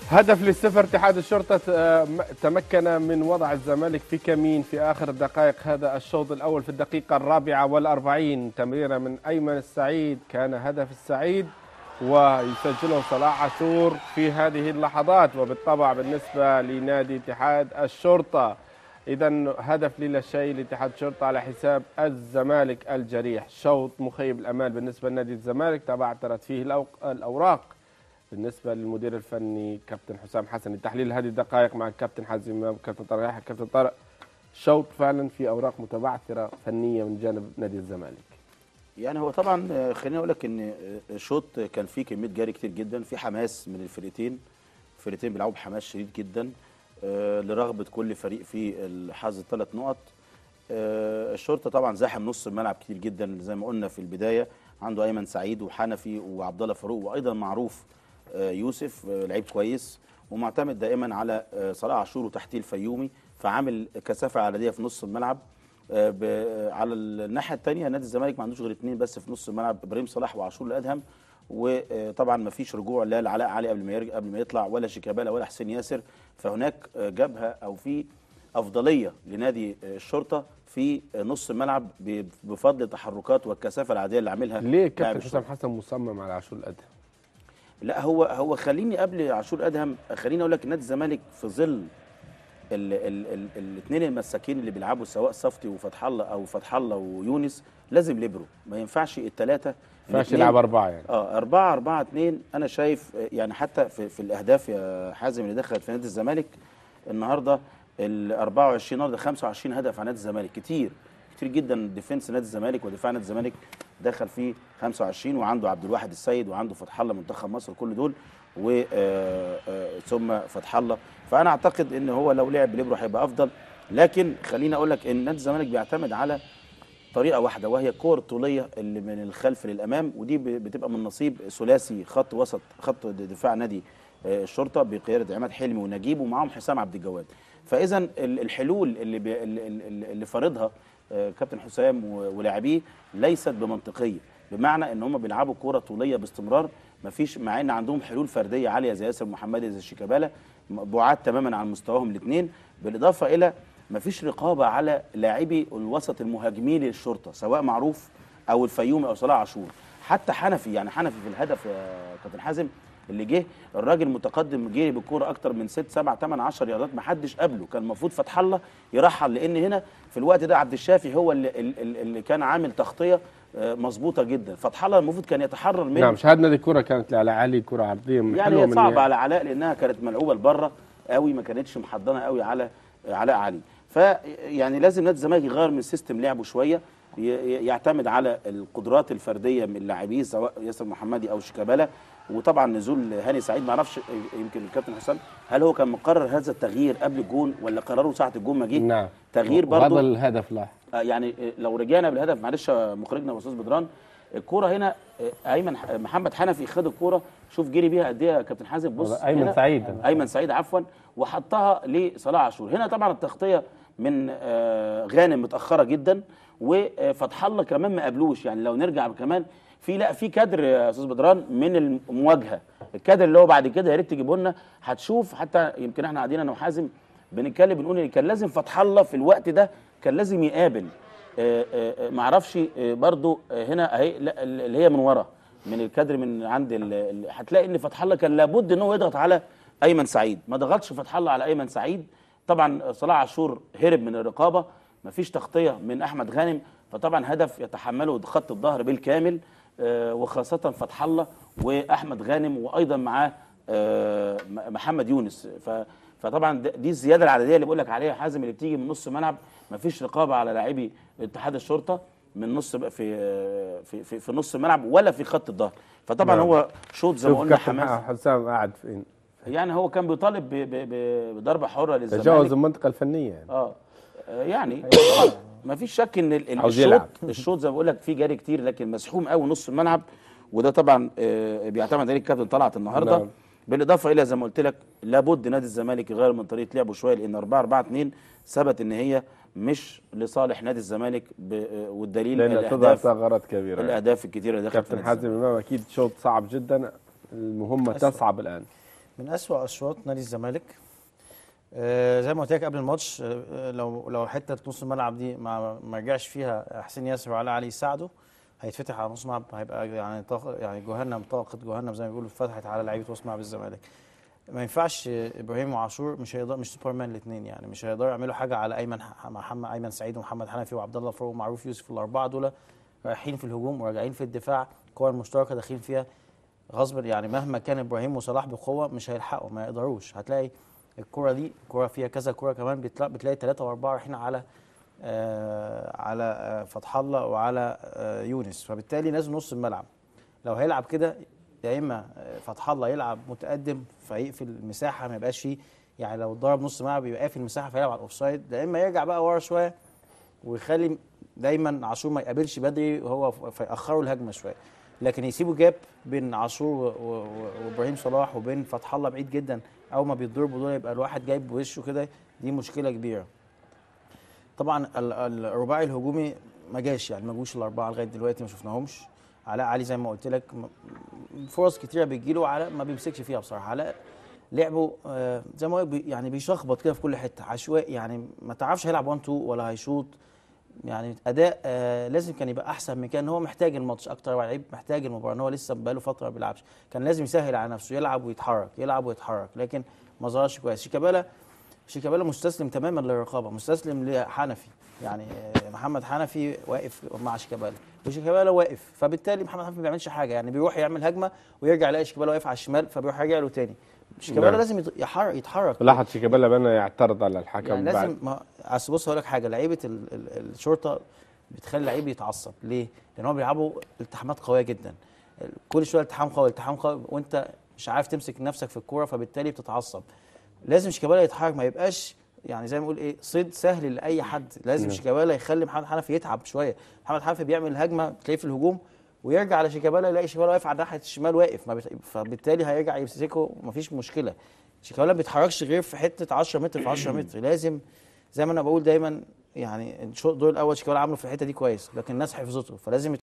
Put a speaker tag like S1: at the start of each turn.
S1: هدف للصفر. اتحاد الشرطة تمكن من وضع الزمالك في كمين في آخر دقائق هذا الشوط الأول في الدقيقة 44، تمريرة من أيمن السعيد، كان هدف السعيد ويسجله صلاح عاشور في هذه اللحظات. وبالطبع بالنسبة لنادي اتحاد الشرطة، إذا هدف للا شيء لاتحاد الشرطة على حساب الزمالك الجريح. شوط مخيب الأمال بالنسبة لنادي الزمالك، تبعثرت فيه الأوراق بالنسبة للمدير الفني كابتن حسام حسن. لتحليل هذه الدقائق مع الكابتن حازم إمام، كابتن طارق يحيى. كابتن طارق، شوط فعلا في أوراق متبعثرة فنية من جانب نادي الزمالك.
S2: يعني هو طبعا خليني أقول لك إن الشوط كان فيه كمية جري كتير جدا، في حماس من الفرقتين، الفرقتين بيلعبوا بحماس شديد جدا لرغبة كل فريق في حظ الثلاث نقط. الشرطة طبعا زاحم نص الملعب كتير جدا زي ما قلنا في البداية، عنده أيمن سعيد وحنفي وعبد الله فاروق وأيضا معروف يوسف لعيب كويس، ومعتمد دائما على صلاح عاشور وتحتيه الفيومي، فعامل كثافة عددية في نص الملعب. على الناحية الثانية نادي الزمالك ما عندوش غير اثنين بس في نص الملعب، ابراهيم صلاح وعاشور الادهم، وطبعا ما فيش رجوع لا لعلاء علي قبل ما يرجع قبل ما يطلع، ولا شيكابالا ولا حسين ياسر، فهناك جبهة او في افضلية لنادي الشرطة في نص الملعب بفضل تحركات والكثافه العادية اللي عاملها.
S1: ليه كابتن حسام حسن مصمم على عاشور الادهم؟
S2: لا هو خليني قبل عاشور ادهم، خليني اقول لك نادي الزمالك في ظل الاثنين المساكين اللي بيلعبوا سواء صفتي وفتح الله او فتح الله ويونس، لازم ليبرو، ما ينفعش الثلاثة،
S1: ما ينفعش يلعب اربعة يعني.
S2: 4-4-2 انا شايف يعني حتى في الاهداف يا حازم اللي دخلت في نادي الزمالك النهارده، ال 24 النهارده 25 هدف على نادي الزمالك، كتير كتير جدا. defense نادي الزمالك ودفاع نادي الزمالك دخل فيه 25، وعنده عبد الواحد السيد وعنده فتح الله منتخب مصر، كل دول و ثم فتح الله. فانا اعتقد ان هو لو لعب ليبرو هيبقى افضل، لكن خليني اقول لك ان نادي الزمالك بيعتمد على طريقه واحدة، وهي الكور الطوليه اللي من الخلف للامام، ودي بتبقى من نصيب ثلاثي خط وسط خط دفاع نادي الشرطة بقيادة عماد حلمي ونجيب ومعاهم حسام عبد الجواد. فاذا الحلول اللي فرضها كابتن حسام ولاعبيه ليست بمنطقية، بمعنى ان هم بيلعبوا كورة طوليه باستمرار، مفيش، مع ان عندهم حلول فردية عالية زي ياسر محمدي زي شيكابالا، بعاد تماما عن مستواهم الاثنين. بالاضافة الى مفيش رقابه على لاعبي الوسط المهاجمين للشرطة سواء معروف او الفيومي او صلاح عاشور، حتى حنفي. يعني حنفي في الهدف يا كابتن حازم اللي جه الراجل متقدم جه بالكورة اكتر من 6 7 8 10 ياردات، ما حدش قبله، كان المفروض فتح الله يرحل، لان هنا في الوقت ده عبد الشافي هو اللي كان عامل تغطيه مظبوطة جدا، فتح الله المفروض كان يتحرر منه.
S1: نعم، شاهدنا دي الكورة كانت على علي، كورة عرضية
S2: يعني هي صعبة على علاء لانها كانت ملعوبه لبره قوي، ما كانتش محضنه قوي على علاء علي. فيعني لازم نادي الزمالك يغير من system لعبه شوية، يعتمد على القدرات الفردية من اللاعبين سواء ياسر محمدي او شيكابالا، وطبعا نزول هاني سعيد. ما اعرفش يمكن الكابتن حسام هل هو كان مقرر هذا التغيير قبل الجون ولا قرره ساعة الجون ما جه؟
S1: نعم،
S2: تغيير برضه
S1: هذا الهدف. لا
S2: يعني لو رجعنا بالهدف، معلش مخرجنا واستاذ بدران، الكورة هنا ايمن محمد حنفي خد الكورة، شوف جري بيها قد ايه يا كابتن حازم، بص
S1: ايمن سعيد،
S2: ايمن سعيد عفوا، وحطها لصلاح عاشور. هنا طبعا التغطية من غانم متاخرة جدا، وفتح الله كمان ما قابلوش. يعني لو نرجع كمان في لا في كادر يا استاذ بدران من المواجهة، الكادر اللي هو بعد كده يا ريت تجيبه لنا، هتشوف حتى يمكن احنا قاعدين انا وحازم بنتكلم بنقول ان كان لازم فتح الله في الوقت ده كان لازم يقابل، ما اعرفش برضو هنا اهي اللي هي من ورا من الكادر من عند هتلاقي ان فتح الله كان لابد ان هو يضغط على ايمن سعيد، ما ضغطش فتح الله على ايمن سعيد. طبعا صلاح عاشور هرب من الرقابة، مفيش تغطيه من احمد غانم، فطبعا هدف يتحمله خط الظهر بالكامل، وخاصة فتح الله واحمد غانم وايضا معاه محمد يونس. فطبعا دي الزيادة العدديه اللي بقول لك عليها حازم، اللي بتيجي من نص ملعب، مفيش رقابه على لاعبي اتحاد الشرطة من نص في في في, في نص الملعب ولا في خط الظهر. فطبعا هو شوط زي ما قلنا حماس.
S1: حسام قاعد فين؟
S2: يعني هو كان بيطالب بضربه حره للزمالك،
S1: تجاوز المنطقة الفنية
S2: يعني. يعني ما فيش شك ان الشوط زي ما بقول لك فيه جري كتير، لكن مسحوم قوي نص الملعب، وده طبعا بيعتمد عليه الكابتن طلعت النهارده. نعم. بالاضافة الى زي ما قلت لك لابد نادي الزمالك يغير من طريقه لعبه شوية، لان 4-4-2 ثبت ان هي مش لصالح نادي الزمالك، والدليل
S1: الاهداف، ثغرات كبيرة،
S2: الاهداف الكتيرة اللي دخلت.
S1: كابتن حازم امام، اكيد شوط صعب جدا، المهمة تصعب الان.
S3: من اسوأ اشواط نادي الزمالك. زي ما قلت لك قبل الماتش، لو حتة نص الملعب دي ما رجعش فيها حسين ياسر وعلاء علي يساعده، هيتفتح على نص ملعب، هيبقى يعني يعني جهنم، طاقة جهنم زي ما بيقولوا اتفتحت على لعيبة وسط ملعب الزمالك. ما ينفعش ابراهيم وعاشور مش هيقدر، مش سوبرمان الاثنين يعني، مش هيقدروا يعملوا حاجة على ايمن محمد، ايمن سعيد ومحمد حنفي وعبد الله فاروق ومعروف يوسف. الاربعة دول رايحين في الهجوم وراجعين في الدفاع، الكور المشتركة داخلين فيها غصب يعني، مهما كان ابراهيم وصلاح بقوة مش هيلحقوا، ما يقدروش. هتلاقي الكره دي كره فيها كذا كره كمان، بتلاقي 3 و4 رايحين على على فتح الله وعلى يونس، فبالتالي لازم نص الملعب لو هيلعب كده يا اما فتح الله يلعب متقدم فيقفل المساحة، ما يبقاش فيه يعني لو ضرب نص ملعب يبقى قافل المساحة فيلعب على ال offside، يا اما يرجع بقى ورا شوية ويخلي دايما عاشور ما يقابلش بدري وهو فيأخروا الهجمة شوية، لكن يسيبوا gap بين عاشور وابراهيم صلاح وبين فتح الله بعيد جدا، اول ما بيتضربوا دول يبقى الواحد جايب بوشه كده، دي مشكلة كبيرة. طبعا الرباعي الهجومي ما جاش، يعني ما جوش الاربعة لغاية دلوقتي، ما شفناهمش. علاء علي زي ما قلت لك فرص كتيرة بتجيله، علاء ما بيمسكش فيها بصراحة. علاء لعبه زي ما هو يعني بيشخبط كده في كل حتة عشوائي، يعني ما تعرفش هيلعب 1 2 ولا هيشوط، يعني اداء لازم كان يبقى احسن من كده. ان هو محتاج الماتش اكتر، لعيب محتاج المباراة، ان هو لسه بقاله فترة ما بيلعبش، كان لازم يسهل على نفسه، يلعب ويتحرك، يلعب ويتحرك، لكن ما ظهرش كويس. شيكابالا مستسلم تماما للرقابة، مستسلم لحنفي، يعني محمد حنفي واقف مع شيكابالا وشيكابالا واقف، فبالتالي محمد حنفي ما بيعملش حاجة، يعني بيروح يعمل هجمة ويرجع يلاقي شيكابالا واقف على الشمال فبيروح يرجع له تاني. شيكابالا لازم يتحرك.
S1: لاحظ شيكابالا بقى يعترض على الحكم
S3: يعني لازم ما اصل بص هقول لك حاجة، لعيبة الشرطة بتخلي اللعيب يتعصب ليه؟ لان هم بيلعبوا التحامات قوية جدا، كل شوية التحام قوي التحام قوي، وانت مش عارف تمسك نفسك في الكورة، فبالتالي بتتعصب. لازم شيكابالا يتحرك، ما يبقاش يعني زي ما نقول ايه صيد سهل لاي حد. لازم شيكابالا يخلي محمد حنفي يتعب شوية. محمد حنفي بيعمل هجمة بتلاقيه في الهجوم ويرجع على شيكابالا، يلاقي شيكابالا واقف على ناحية الشمال واقف، فبالتالي هيرجع يمسكه مفيش مشكلة. شيكابالا ما بيتحركش غير في حتة 10 متر في 10 متر. لازم زي ما انا بقول دايما يعني الدور الاول شيكابالا عامله في الحتة دي كويس، لكن الناس حفظته، فلازم